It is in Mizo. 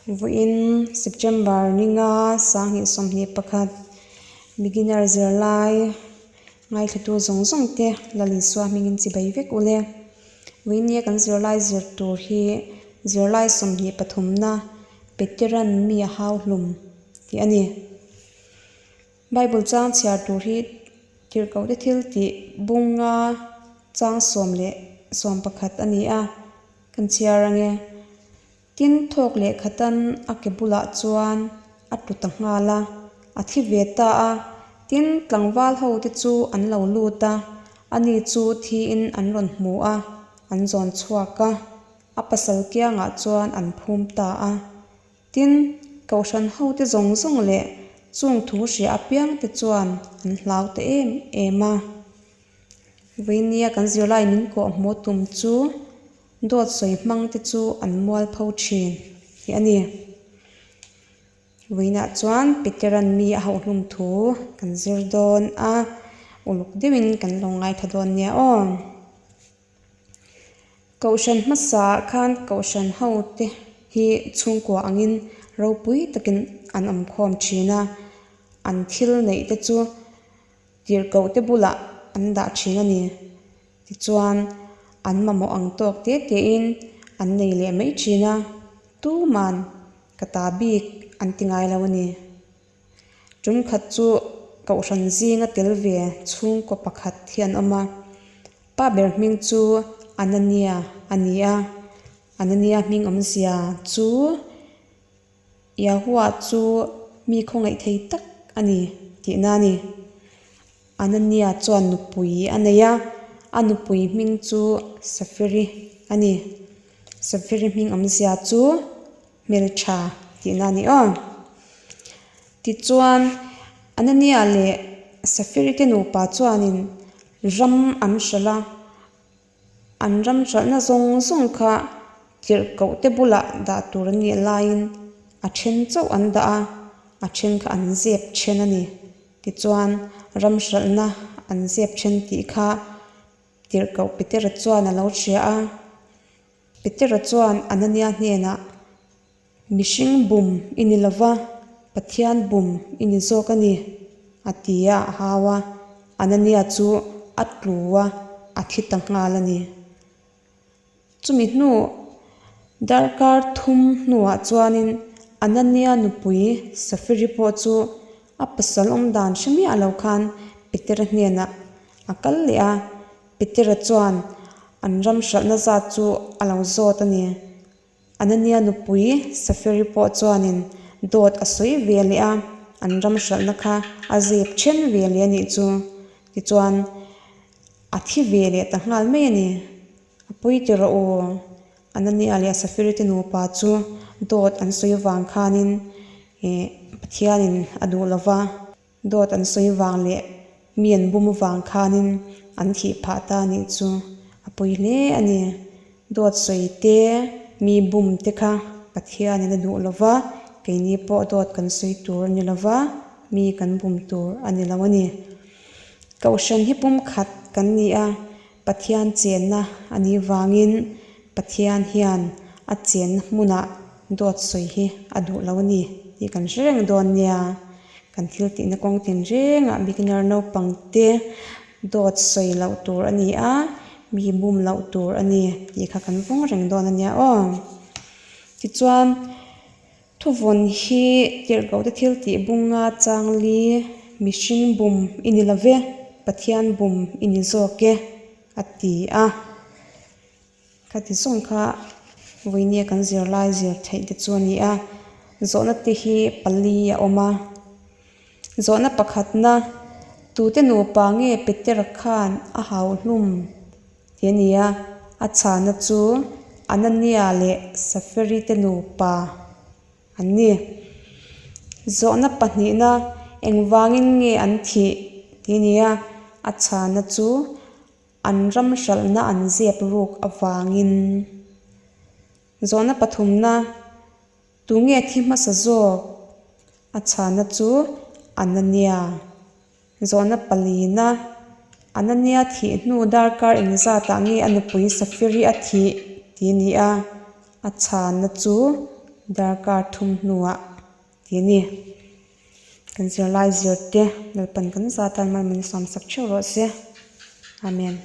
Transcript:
Vawiin September ninga 2021 Beginner zirlai ngaithlatu zawng zawng te Lal Isua hmingin chibai vek ule. Vawiin nia kan zirlai zir tur hi zirlai 23na Peteran mi a hau hlum tih a ni. Bible chang chhiar tur hi tirhkohte thil tih bunga chang 11 a ni a, kan chhiar ange. Tin, thawk leh khatan a ke bulah chuan a tlu ta nghal a, a thi ve ta a. Tin, tlangval ho te chu an lo lut a, ani chu thiin an rawn hmu a, an zawn chhuak a, a pasal kiangah chuan an phum ta a. Tin, kohhran hote zawng zawng leh chung thu hria apiangte chuan an hlau ta em em a. Vawinia kan zirlai min kawh hmuh tum chu dawt sawi hmangte chu an mual pho thin tih a ni. Vawiinah chuan Peteran mi a hauhhlum thu kan zir dawn a, uluk deuhin kan lo ngaithla dawn nia aw. Kohhran hmasa ah khan kohhran ho te hi chhungkua angin ropui takin an awm khawm thin a, an thil neih te chu tirhkoh te bulah an dah thin a ni. Tichuan an mamawh ang tawk te te in an nei leh mai thin a, tuman ka ta bik an ti ngai lo a ni. Tum khat chu kohhran zinga tel ve chhungkaw pakhat hi an awm a, pa ber hming chu Anania a ni a, Anania hming awmzia chu Yahuah chu mi khawngaih thei tak a ni tihna a ni. Anania chuan nupui a nei a, a nupui hming chu Safiri a ni. Safiri hming awmzia chu. Hmeltha tihna a ni aw. Tichuan, Anania leh Safiri te nupa chuanin ram an hralh a, an ram hralhna zawng zawng kha tirhkoh te bulah dah tur an nih laiin a then chauh an dah a, a then kha an zep then a ni. Tichuan, ram hralhna an zep then tih kha tirhkoh Petera chuan a lo hria a. Petera chuan Anania hnenah, Mihring bum i ni lova, Pathian bum i ni zawk a ni, a ti a, a hau a. Anania chu a tlu a, a thi ta nghal a ni. Chumi hnu darkar thum hnuah chuanin Anania nupui Safiri pawh chu a pasal awm dan hre miah lo khan Petera hnenah a kal leh a. Petera chuan an ram hralhna zat chu a lo zawt a ni. Anania nupui Safiri pawh chuanin dawt a sawi ve leh a, an ram hralhna kha a zep then ve leh a nih chu. Tichuan, a thi ve leh ta nghal mai a ni. A pawi ti rawh u. Anania leh Safiri te nupa chu dawt an sawi vang khanin Pathianin a duh lo va. Dawt an sawi vang leh mi an bum vang khanin an thih phah ta nih chu a pawi hle a ni. Dawt sawi te, mi bum te kha Pathianin a duh lo va, keini pawh dawt kan sawi tur a ni lo va, mi kan bum tur a ni lo a ni. Kohhran hi pumkhat kan ni a, Pathian chenna a nih vangin Pathian hian a chenna hmunah dawt sawi hi a duh lo a ni tih kan hre reng dawn nia. Kan thil tihna kawng tin rengah beginner naupang te dawt sawi loh tur a ni a, mi bum loh tur a ni tih kha kan vawng reng dawn a nia aw. Tichuan. Thuvawn hi tirhkohte thil tih bunga changli mihring bum i ni lo ve, Pathian bum i ni zawk e, a ti a. Khati zawng kha vawinia kan zirlai zir theih te chu a ni a. Zawhna te hi pali a awm a. Zawhna pakhatna, Tute nupa nge Petera khan a hauhlum? Ti a ni a, a chhana chu Anania leh Safiri te nupa an ni. Zawhna pahnihna engvangin nge an thih? Ti a ni a, a chhana chu an ram hralhna an zep ruk avangin. Zawhna pathumna Tunge thi hmasa zawk? A chhana chu Anania. Zawhna palina, Anania thih hnu darkar engzatah nge a nupui Safiri a thih? tih a ni a, a chhana chu Darkar thum hnuah tih a ni. Kan zirlai zirte Lalpan kan zatan mal min sawmsak theuh rawh se. Amen.